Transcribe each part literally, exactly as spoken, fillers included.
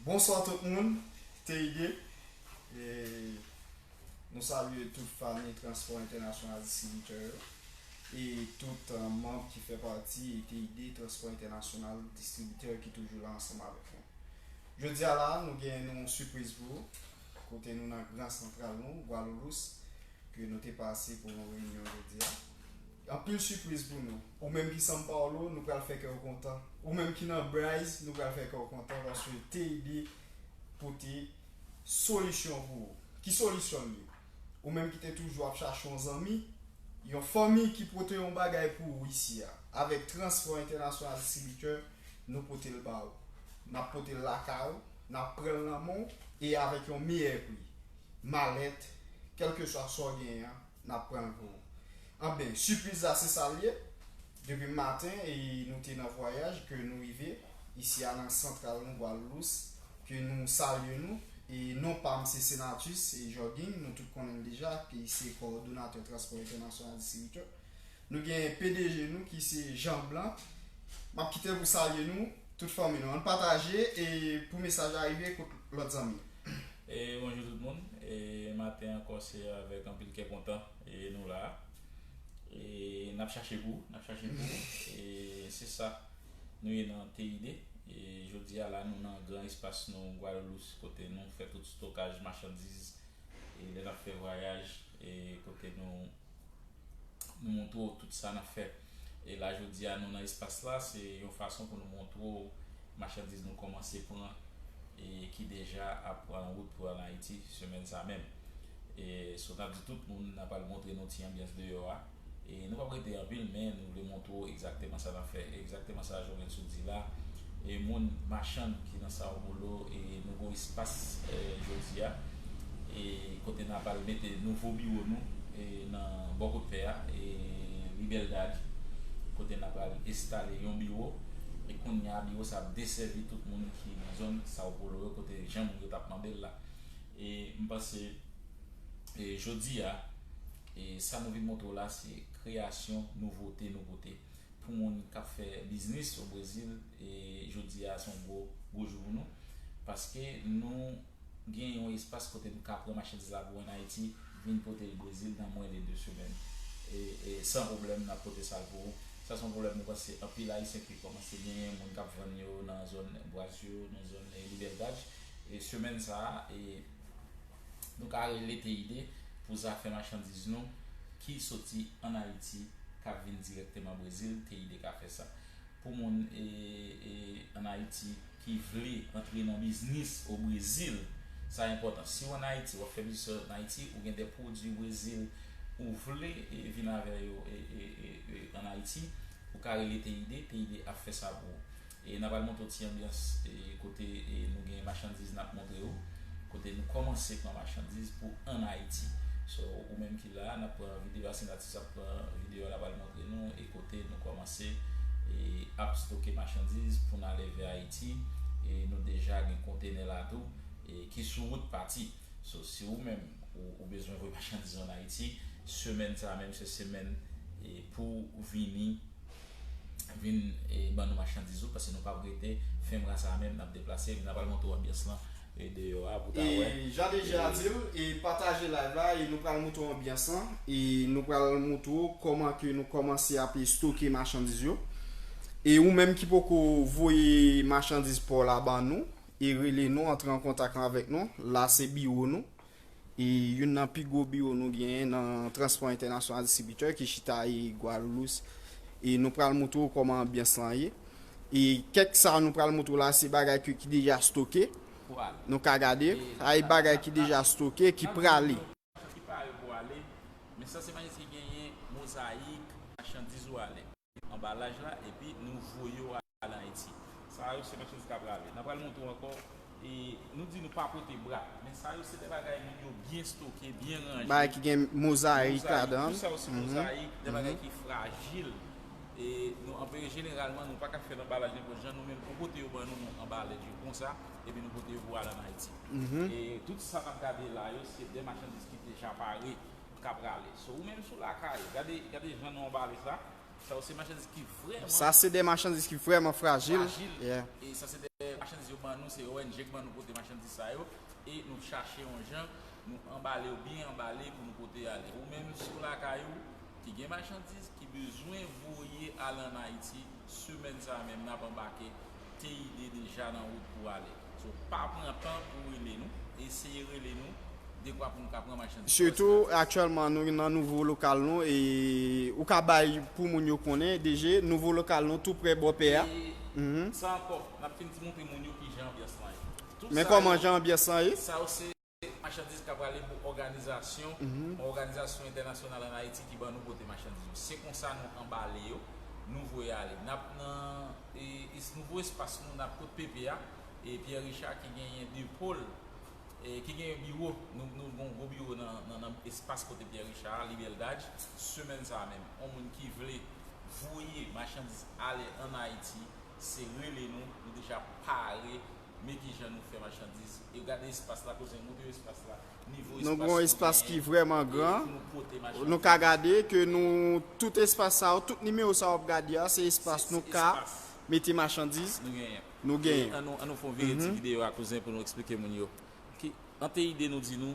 Bonswa tout moun, T I D. E nou salye tout fanmi Transpò Entènasyonal Distribitè yo e tout, euh, manm ki fè pati T I D Transpò Entènasyonal Distribitè ki toujou la ansanm avèk nou. Jodi a la, nou gen yon sipriz pou ou, kote nou nan Gran Santral nou, Gwadloulous, ke nou te pase pou yon reyinyon jodi a. Anpil sipriz pou nou. Ou menm ki São Paulo, nou pral fè kè w kontan. Ou menm ki nan Braz, nou pral fè kè w kontan paske T I D pote solisyon pou ou. Ki solisyon l ye? Ou menm ki te toujou ap chache yon zanmi, yon fanmi ki pote yon bagay pou ou isi a. Avèk Transpò Entènasyonal Distribitè, nou pote l ba ou. N ap pote l lakay ou, n ap pran l nan men w e avèk yon meyè pri. Malèt, kèlkeswa sa w genyen an, n ap pran l pou ou. Anben, sipriz la se sa l ye. Depi maten e nou te nan vwayaj ke nou rive isi a nan santral nou Gwadloulous, ke nou salye nou. E non pa m se Senatus e Jogging, nou tout konnen l deja, ki se kowòdonatè Transpò Entènasyonal Distribitè. Nou gen P D G nou ki se Jean Blanc. M ap kite l pou salye nou, tout fanmi nou. Ann pataje e pou mesaj la rive kot lòt zanmi. E bonjou tout moun. E maten ankò se avèk anpil kè kontan e nou la. E n ap chache pou, n ap chache pou. E se sa. Nou ye nan T I D. E jodi a la nou nan gran espas nou Gwadloulous kote nou fè tout stokaj machandiz. E lè n ap fè vwayaj, e kote nou nou montre w tout sa n ap fè. E la jodi a nou nan espas la, se yon fason pou nou montre w machandiz nou kòmanse pran e ki deja ap pran wout pou al Ayiti semèn sa menm. E so n ap di tout moun, n ap al montre nou ti anbyans deyò a. E nou p ap rete anpil, men nou vle montre w egzakteman sa n ap fè. Egzakteman sa Jovenel sot di la. E moun, machann ki nan Sao Paulo, e nou gon espas, e, jodi a, e kote n ap al mete nouvo biwo nou, e nan bò kot pè a, e Liberdade, kote n ap al enstale yon biwo, e kounye a biwo sa ap desèvi tout moun ki nan zòn Sao Paulo yo, kote jan moun yo t ap mande l la. E m panse, e jodi a, e sa nou vin montre w la, se kreyasyon nouvote nou pote pou moun k ap fè biznis o Brezil. E jodi a se yon gwo, gwo jou pou nou, paske nou gen yon espas kote nou ka pran machandiz la pou ann Ayiti, vin pote l Brezil nan mwens de de semèn. E, e san pwoblèm, n ap pote sa l pou ou. Sa se yon pwoblèm nou panse anpil Ayisyen ki kòmanse genyen, moun k ap vann yo nan zòn Bwaz yo, nan zòn, e, Liberdade. E semèn sa a, e nou ka rele T I D pou zafè machandiz nou ki soti ann Ayiti k ap vin dirèkteman Brezil, T I D ka fè sa. Pou moun, e, e, ann Ayiti ki vle antre nan biznis o Brezil, sa enpòtan. Si w ann Ayiti, w ap fè biznis ann Ayiti, ou gen de pwodui Brezil ou vle, e, vin avè yo, e, e, e, e, ann Ayiti, ou ka rele T I D, T I D ap fè sa pou ou. E n ap al montre w ti anbyans, e, kote, e, nou gen machandiz n ap montre w, kote nou kòmanse pran machandiz pou ann Ayiti. So, ou menm ki la, n ap pran videyo a, Senatus ap pran videyo a, l ap al montre nou, e kote nou kòmanse, e, ap stoke machandiz pou n ale vè Ayiti. E nou deja gen kontenè la tou, e, ki sou wout pati. So, si ou menm, ou, ou bezwen voye machandiz ann Ayiti, semèn sa a menm se semèn, e, pou w vini, vin, e, ban nou machandiz ou, paske nou p ap rete, fen mwa sa a menm, n ap deplase, epi n ap al montre w anbyans lan, e, deyò a, pou w ta wè. E jan deja di l, e pataje live la, e nou pral montre w anbyans lan, e nou pral montre w kòman ke nou kòmanse ap stoke machandiz yo. E ou menm ki poko voye machandiz pa w la ban nou, e rele nou, antre an kontak avèk nou, la se biwo nou. E youn nan pi gwo biwo nou genyen nan Transpò Entènasyonal Distribitè ki chita e Gwadloulous. E nou pral montre w kòman anbyans lan ye. E kèk sa nou pral montre w la, se bagay ke, ki deja stoke. Nou ka gade, sa e bagay ki deja stoke, ki prale. Ki pare pou ale, men sa se machandiz ki genyen mozayik, machandiz ou ale. Anbalaj la, epi nou voye w al Ayiti. Sa yo se machandiz k ap prale. N ap pral montre w ankò, e nou di nou pa pote bra, men sa yo se de bagay moun yo byen stoke, byen ranje. Bagay ki gen mozayik ladan. Tout sa yo se mozayik, de bagay ki frajil. E nou, anpe, jeneralman, nou pa ka fè l anbalaj nenpòt jan, nou menm, nou pote yo ban nou, nou anbale yo konsa, epi nou pote yo pou al ann Ayiti. E tout sa n ap gade la yo, se de machandiz ki deja pare, k ap prale. So, ou menm sou lakay, gade, gade jan nou anbale sa. Sa yo se machandiz ki vrèman Sa se de machandiz ki vrèman frajil. Frajil. Yeah. E sa se de machandiz yo ban nou, se O N G ki ban nou pote machandiz sa yo. E nou chache yon jan, nou anbale yo byen anbale pou nou pote ale. Ou menm si w lakay ou, ki gen machandiz, ki bezwen voye al ann Ayiti, semèn sa a menm n ap anbake, T I D deja nan wout pou ale. So, pa pran tan pou rele nou, eseye rele nou, dekwa pou nou ka pran machandiz. Sitou aktyèlman nou nan nouvo lokal nou e ou ka bay pou moun yo konnen deje nouvo lokal nou tou prè bò pè a. E Mhm. Sa ankò, n ap fin ti montre moun yo ki jan anbyans lan ye. Tout Men sa kòman yo, jan anbyans lan ye? Sa yo se machandiz k ap prale pou òganizasyon, Mhm. yon òganizasyon entènasyonal ann Ayiti ki ban nou pote machandiz yo. Se konsa nou anbale yo, nou voye ale. N ap nan e, es- nouvo espas nou, n ap kot P P a, e Pierre Richard ki genyen de pòl, e ki genyen biwo, nou, nou gen yon gwo biwo nan, nan, nan espas kote Pierre Richard, Libertad, semèn sa a menm. Yon moun ki vle voye machandiz ale ann Ayiti, se rele nou, nou deja pare, men ki jan nou fè machandiz, e gade espas la, koze montre yo espas la, nivo Nou espas gen yon nou espas genyen, ki vrèman e gran. pou nou pote machandiz. Nou ka gade ke nou tout espas sa yo, tout nimewo sa yo ap gade a, se espas Se- nou se ka espas. Mete machandiz Nou genyen. Nou genyen. E, an nou, an nou fè yon vire ti videyo a kouzen pou nou eksplike moun yo. Ki, an T I D nou di nou,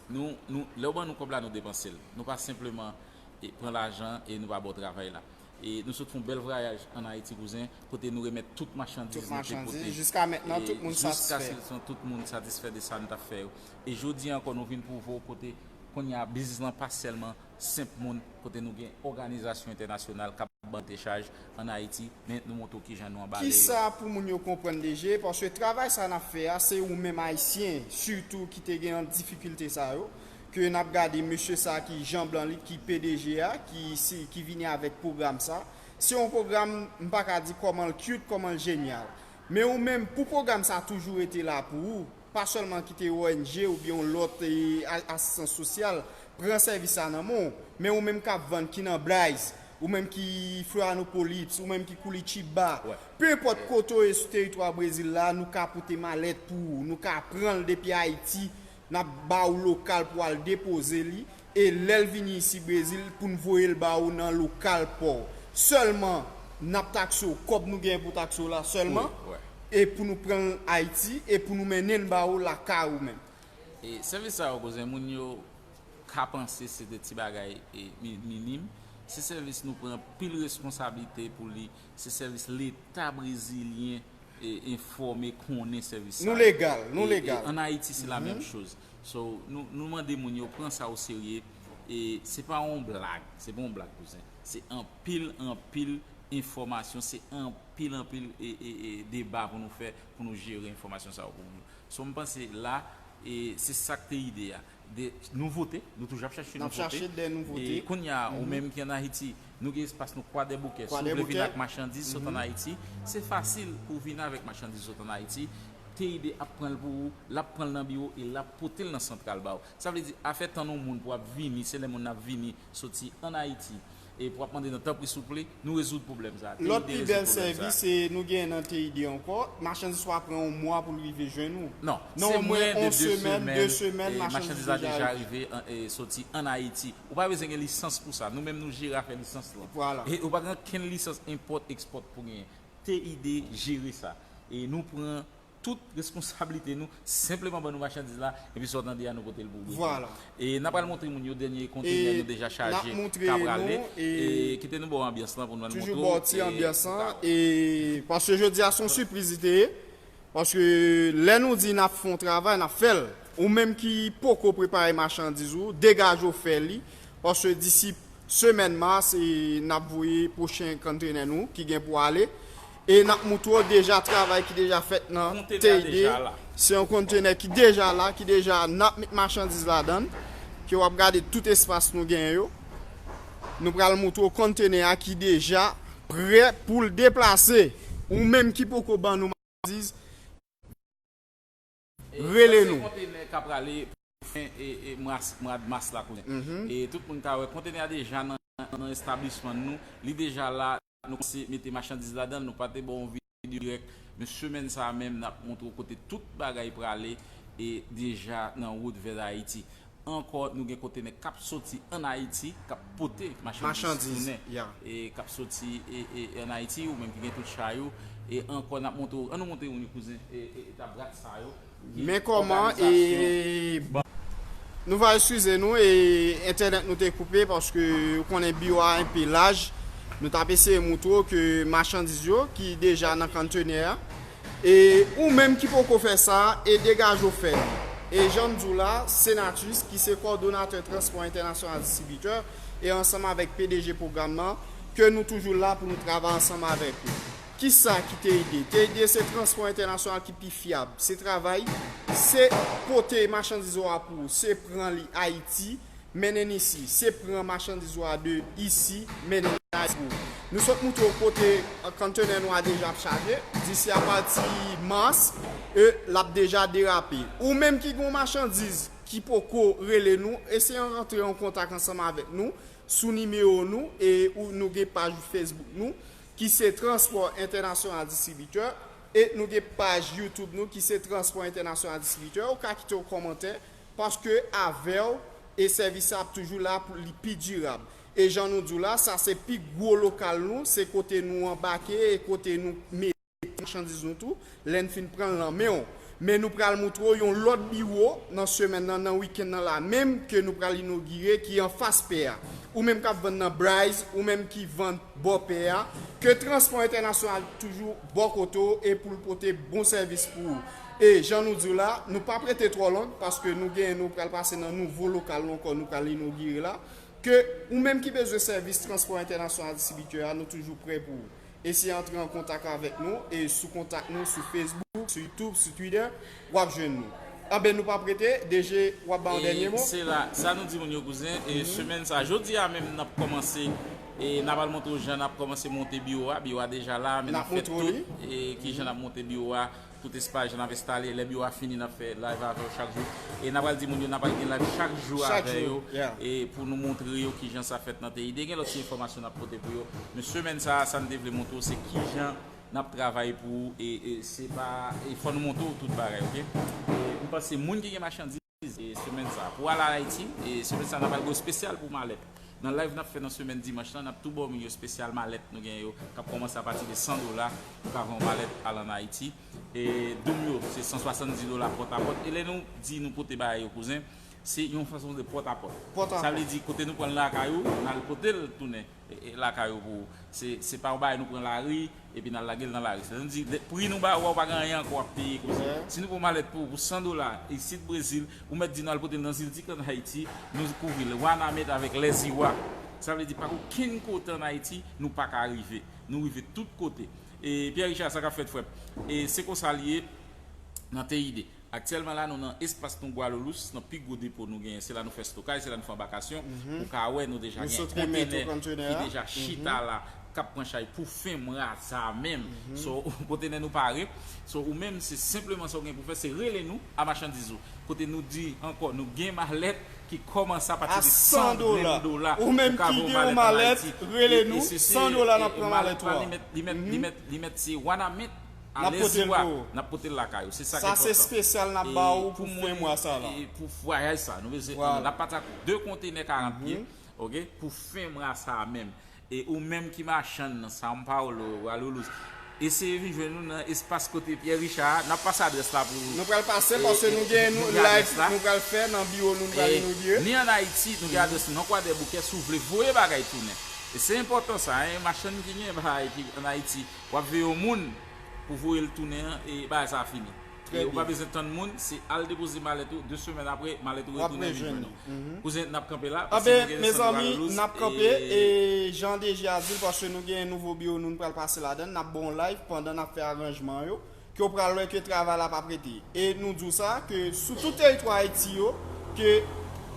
nou, nou, lè w ban nou kòb la, nou depanse l. Nou pa senpleman e, pran lajan e nou pa ba w travay la. E nou sot fè yon bèl vwayaj ann Ayiti kouzen, kote nou remèt tout machandiz Tout nou te machandiz, pote. Jiska mentnan, E tout moun jiska satisfè. Tout moun satisfè de sa nou t ap fè yo. E jodi ankò, nou vin pwouve w kote kounye a biznis lan pa sèlman senp moun, kote nou gen òganizasyon entènasyonal k ap ban te chaj ann Ayiti, men nou montre w kijan nou anbale yo. Kisa pou moun yo konprann deje? Paske travay sa n ap fè a, se ou menm Ayisyen, sitou ki te gen difikilte sa yo, ke n ap gade mesye sa ki Jean Blanc li, ki P D G a, ki, si, ki vini avèk pwogram sa. Se yon pwogram, m pa ka di kòman l cute, kòman l jenyal. Men ou menm, pou pwogram sa toujou rete la pou ou, pa sèlman kite O N G oubyen yon lòt e, a- asistans sosyal pran sèvis sa nan men w, men ou menm k ap vann ki nan Blaze, ou menm ki Florianopolis, ou menm ki Curitiba, Ouais. Pe enpòt kote w ye sou teritwa Brezil la, nou ka pote malèt pou ou, nou ka pran l depi Ayiti, n ap ba ou lokal pou al depoze li, e lè l vini isi Brezil, pou n voye l ba ou nan lokal pa w. Sèlman, n ap takse w kòb nou genyen pou takse w la sèlman, Wi, wi. E pou nou pran l Ayiti, e pou nou mennen l ba ou lakay ou menm. E sèvis sa yo, kouzen, moun yo ka panse se de ti bagay e, mi- minim. Se sèvis nou pran anpil responsablite pou li. Se sèvis Leta brezilyen e enfòme, konnen sèvis sa. Nou legal, nou E- e legal. Ann Ayiti, se la menm choz. So, nou, nou mande moun yo pran sa o serye. E se pa yon blag, se pa yon blag, kouzen. Se anpil, anpil enfòmasyon, se anpil, anpil e, e, e deba pou nou fè, pou nou jere enfòmasyon sa yo pou moun yo. So, m panse la, e se sa k te ide a. De nouvote, nou toujou ap chache N ap nouvote. Chache de nouvote. E kounye a, ou menm ki ann Ayiti, nou gen espas nou Kwadèboukè. Si w vle Kwadèboukè. Vin ak machandiz, sot ann Ayiti, se fasil pou w vin avèk machandiz sot ann Ayiti. T I D ap pran l pou ou, l ap pran l nan biwo e l ap pote l nan santral ba ou. Sa vle di, afè tann yon moun pou ap vini, se lè moun nan ap vini soti ann Ayiti e pou ap mande nan tanpri souple, nou rezoud pwoblèm sa. Lòt T I D pi rezoud bèl pwoblèm sa. Sèvis, se nou gen nan T I D ankò, machandiz ou ap pran yon mwa pou l rive jwenn ou. Non, Nan se omwen mwen de yon de semèn, semèn, de semèn, e machandiz machandiz la deja deja rive. Rive an- e soti ann Ayiti. Ou pa bezwen gen lisans pou sa. Nou menm nou jere afè lisans lan. Vwala. E ou pa gen okenn lisans enpòt, ekspòt pou genyen. T I D jere sa. E nou pran tout responsablite nou, senpleman ban nou machandiz la, epi sa w tande a nou pote l pou ou. Vwala. E n ap al montre moun yo dènye kontenè E nou deja n ap chaje, montre k ap prale. Nou, e E kite nou ba w anbyans lan pou nou al montre Toujou w, ba w ti e, anbyans lan. pou ka- E paske jodi a se yon sipriz li te ye. Paske lè nou di n ap fè yon travay, n ap fè l. Ou menm ki poko prepare machandiz ou, degaje w fè li. Paske disi semèn mas, e n ap voye pwochen kontenè nou ki gen pou ale. E n ap moutre w deja travay ki deja fèt nan Kontenè T I D. Deja la. Se yon kontenè ki deja la, ki deja n ap met machandiz ladan l. Ke w ap gade tout espas nou genyen yo. Nou pral moutre w kontenè a ki deja prè pou l deplase. Ou menm ki poko ban nou machandiz, E rele sa se nou. Kontenè k ap prale pou fen e, e mwa, mwa mas la kouzen. E tout moun ka wè kontenè a deja nan, nan establisman nou, li deja la, nou kòmanse mete machandiz ladan l, nou pa te ba w yon videyo dirèk, men semèn sa a menm n ap montre w kote tout bagay prale e deja nan wout vè Ayiti. ankò, nou gen kontenè k ap soti ann Ayiti, k ap pote machandiz tounen. E k ap soti e, e, ann Ayiti, ou menm ki gen tout chay ou. E ankò, n ap montre w, ann nou montre w, kouzen, e, e, eta brat sa yo. Men kòman, e, nou va eskize nou, e, entènèt nou te koupe, paske ou konnen biwo a enpe laj. Nou t ap eseye moutre w ke machandiz yo ki deja nan kontenè a, e ou menm ki poko fè sa, e degaje w fè li. E jan m di w la, Senatus, ki se kòdonatè Transpò Entènasyonal Distribitè, e ansanm avèk P D G pwogram nan, ke nou toujou la pou nou travay ansanm avèk ou. Kisa ki T I D? T I D se transpò entènasyonal ki pi fyab. Se travay, se pote machandiz ou a pou ou, se pran li Ayiti, mennen n isi, se pran machandiz ou a de isi, mennen l Ayiti pou ou. Nou sot moutre w kote kontenè nou a deja ap chaje, disi apati mas, e l ap deja derape. Ou menm ki gen yon machandiz ki poko rele nou, eseye rantre an kontak ansanm avèk nou sou nimewo nou, e ou, nou gen paj Facebook nou, ki se Transpò Entènasyonal Distribitè, e nou gen paj YouTube nou, ki se Transpò Entènasyonal Distribitè. Ou ka kite yon kòmantè, paske avè w, e sèvis sa ap toujou la pou li pi dirab. E jan nou di w la, sa se pi gwo lokal nou, se kote nou anbake, e kote nou mete machandiz nou tou, lè n fin pran l nan men w. Men nou pral moutre w yon lòt biwo nan semèn nan, nan wikenn nan la menm, ke nou pral inogire, ki anfas pè a. Ou menm k ap vann nan Bryce, ou menm ki vann bò pè a, ke Transpò Entènasyonal toujou bò kote w e pou l pote bon sèvis pou ou. E jan nou di w la, nou p ap rete twò long, paske nou gen, nou pral pase nan nouvo lokal nou ankò, nou pral inogire la. Ke ou menm ki bezwen sèvis Transpò Entènasyonal Distribitè a, nou toujou prè pou ou. Eseye antre an kontak avèk nou, e sou kontak nou sou Facebook, sou YouTube, sou Twitter, w ap jwenn nou. Anben, nou p ap rete, D G, w ap ba yon dènye mo? Se la, sa nou di moun yo, kouzen, e semèn sa, jodi a menm, n ap kòmanse, e n ap al montre w jan n ap kòmanse monte biwo a. Biwo a deja la, men n ap fè tout, e kijan n ap monte biwo a, tout espas, jan n ap enstale, lè biwo a fini, n ap fè live avè w chak jou. E n ap al di moun yo, n ap al gen live chak jou avè yo, e pou nou montre yo kijan sa fèt nan T I D. Gen lòt ti enfòmasyon n ap pote pou yo. Men semèn sa, sa n te vle montre w, se kijan n ap travay pou ou, e, e se pa, e fò nou montre w tout bagay, oke? E m panse moun ki gen machandiz, e semèn sa, pou al Ayiti, e semèn sa, n ap al gen espesyal pou malèt. Nan live n ap fè nan semèn dimanch lan, n ap tou ba w moun yo espesyal malèt nou gen yo, k ap kòmanse apati de san dola, ou ka vann yon malèt al ann Ayiti. E doum yo, se san swasanndis dola pòtapòt. E lè nou di nou pote bagay yo, kouzen, se yon fason de pòtapòt. Sa vle di, kote nou pran l lakay ou, n al pote l tounen, e, e, lakay ou pou ou. Se, se pa yon bagay nou pran lari, epi n al lage l nan lari. Sa vle di, pri nou ba ou a, ou pa gen anyen ankò w ap peye kouzen. Si nou pran malèt pou ou pou san dola, isit Brezil, ou mèt di nou al pote l nan Ziltik ann Ayiti, nou kouvri l. Wanament avèk Lèziwa. Sa vle di, pa okenn kote ann Ayiti, nou pa ka rive. Nou rive tout kote. E Pierre Richard, sa k ap fèt, frè m? E se konsa l ye nan T I D. Aktyèlman la, nou nan espas nou Guarulhos, nan pi gwo depo nou genyen. Se la nou fè stokaj, se la nou fè anbakasyon. Ou ka wè, nou deja gen kontenè ki deja chita la, k ap pran chay pou fen mwa sa menm. So, kontenè nou pare. So, ou menm, se senpleman sa w gen pou fè, se rele nou a machandiz ou. Kote nou di ankò, nou gen malèt ki kòmanse apati de san grenn dola. Ou menm ki gen yon malèt, rele nou, san dola n ap pran malèt ou a. Li mèt, li mèt, li mèt se wanament. Alèz li wa, n ap pote l lakay ou. Se sa ki enpòtan. Sa se espesyal n ap ba ou pou fen mwa sa la. E pou vwayaj sa, nou bezwen, n ap pati ak de kontenè karant pye, oke, pou fen mwa sa a menm. E ou menm ki machann nan São Paulo, Guarulhos, eseye vin jwenn nou nan espas kote Pierre Richard, n ap pase adrès la pou ou. Nou pral pase l paske nou gen nou live nou pral fè nan biwo nou, nou pral inogire. Ni ann Ayiti, nou gen adrès nou nan Kwadèboukè, si w vle voye bagay tounen. E se enpòtan sa, en, machann ki gen bagay ki ann Ayiti, w ap veye yon moun pou voye l tounen an, e bagay sa a fini. E ou pa bezwen tann moun, se al depoze malèt ou, de semèn apre, malèt ou retounen vin jwenn ou. Kouzen, n ap kanpe la, paske nou gen desann Guarulhos, n ap kanpe, e jan D J a di l, paske nou gen nouvo biwo nou, nou pral pase ladan l, n ap ba w live pandan n ap fè aranjman yo, ke w pral wè ke travay la p ap rete. E nou di w sa, ke sou tout teritwa Ayiti yo, ke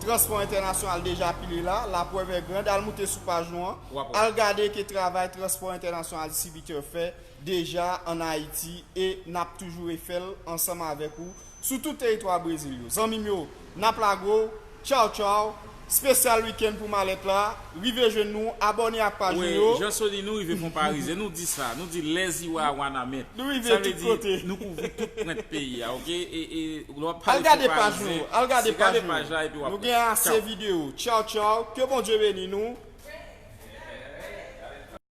Transpò Entènasyonal deja pile la, laprèv è grand, al moute sou paj nou an, al gade ke travay Transpò Entènasyonal Distribitè fè deja ann Ayiti, e n ap toujou refè l ansanm avèk ou sou tout teritwa Brezil yo. Zanmi m yo, n ap lage w, tchaw tchaw, Espesyal wikenn pou malèt la. Rive jwenn nou, abòne ak paj nou yo. Jan Sony, nou rive Fon Parizyen, nou di sa, nou di lèziwa wanament. Nou rive tout kote. Nou kouvri tout pwent peyi a, oke? E, e lè w ap pale Fon Parizyen, al gade paj nou, al gade paj nou. Nou gen ase videyo. Tchaw, tchaw. Ke Bondye beni nou.